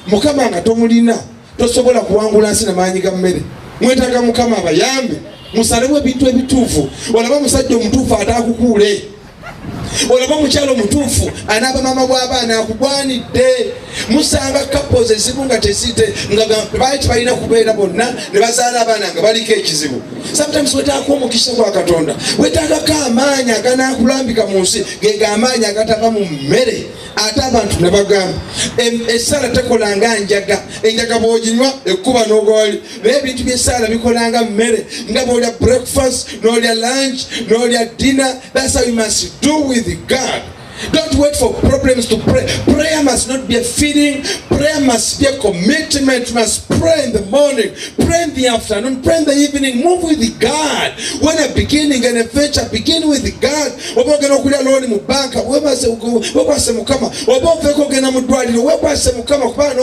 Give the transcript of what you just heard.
Mukama nga tomulina, tosobola kuwangula nsi namaanyi ga mmere. Mwetaaga Mukama abayambe musalewo ebintu ebituufu. Olaba omusajja omutuufu ataakukuule, olaba omukyalo omutuufu anaaba maama bw'abaana akugwanidde. Musanga couples ezimu nga tezite nga baali tebalina kubeera bonna, ne bazaala abaana nga baliko ekizibu. Sometimes wetaako omukisa gwa Katonda, wetaagako amaanyi aganaakulambika mu nsi, gega amaanyi agatava mu mmere. Ate abantu ne bagamba essaala tekolanga njaga. Enjaga bw'oginywa ekkuba n'ogwali, naye ebintu by'essaala bikolanga mmere, nga bw'olya breakfast, n'olya lunch, n'olya dinner. That's how you must do with God. Don't wait for problems to pray. Prayer must not be a feeling. Prayer must be a commitment. You must pray in the morning, pray in the afternoon, pray in the evening. Move with God. When a beginning and a venture, begin with God. Oba ogenda okulya looni mu banka, wekwase Mukama. Oba oveeko ogenda mu ddwaliro, wekwase Mukama kubanga